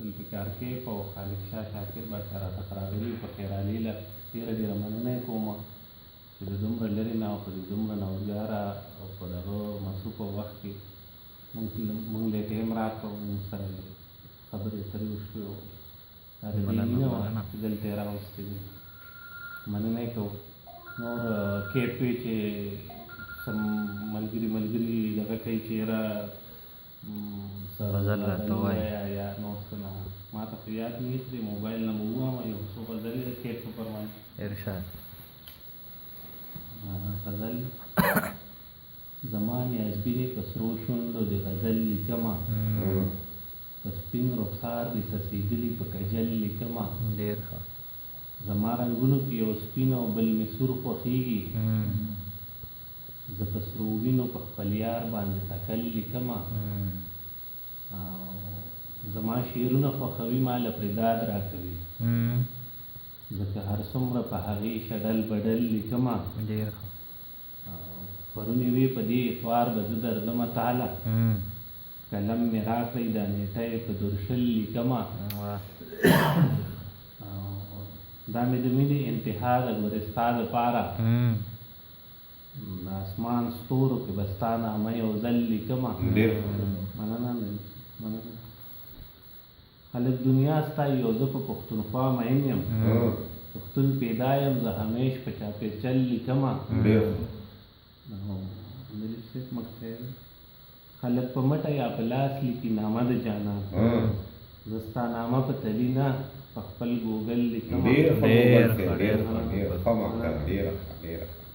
ذوالفقار کیف او خالق شاه شاکر باچا راڅخه راغلي په خیرالي له ډېره ډېره مننه یې کوم چې د دومره لرې نه او په دې دومره نوزګاره او په دغه مصروفه وخت کې مونږ له ټایم راکړ، مونږ سره یې خبرې اترې وشوې او دا د دې مینه وه چې دلته یې راوستې دي، مننه یې کوو. نور کیف وي چې څه ملګري ملګري دغه کوي چې یاره څه غزل راته ووایه یا نور څه، نو ما ته خو یاد نه دي، موبایل نه مو ووایم یو څو غزلې د کیف په فرمایش. ارشاد. غزل. زما نیازبینې په سرو شونډو د غزل لیکمه، په سپین رخسار دې څڅېدلي په کجل لیکمه. ډېر ښه. زما رنګونو کې یو سپین او بل مې سور خوښېږي، زه په سرو وینو په خپل یار باندې تکل لیکمه. زما شعرونه خوښوي ما له پرې داد راکوي، ځکه هر څومره په هغې شډل بډل لیکمه. ډېر ښه. پرون یې وې په دې اتوار به زه درځمه تاله، قلم مې راکړئ دا نېټه یې په درشل لیکمه. دا مې د مینې انتها ده ګورې ستا دپاره، د اسمان ستورو کې به ستا نامه یو ځل لیکمه. مننه مننه. خلک دنیا ستایي او زه په پښتونخوا مین یم، پښتون پیدا یم زه همیش په چاپېرچل لیکمه. خلک په مټه یا په لاس لیکي نامه د جانان، زه ستا نامه په تلي نه په خپل ګوګل لیکمه. ډېر ښه ګوګل صاحب، ډېر ښه، ډېر ښه مکتب، ډېره ښه، ډېره ښه.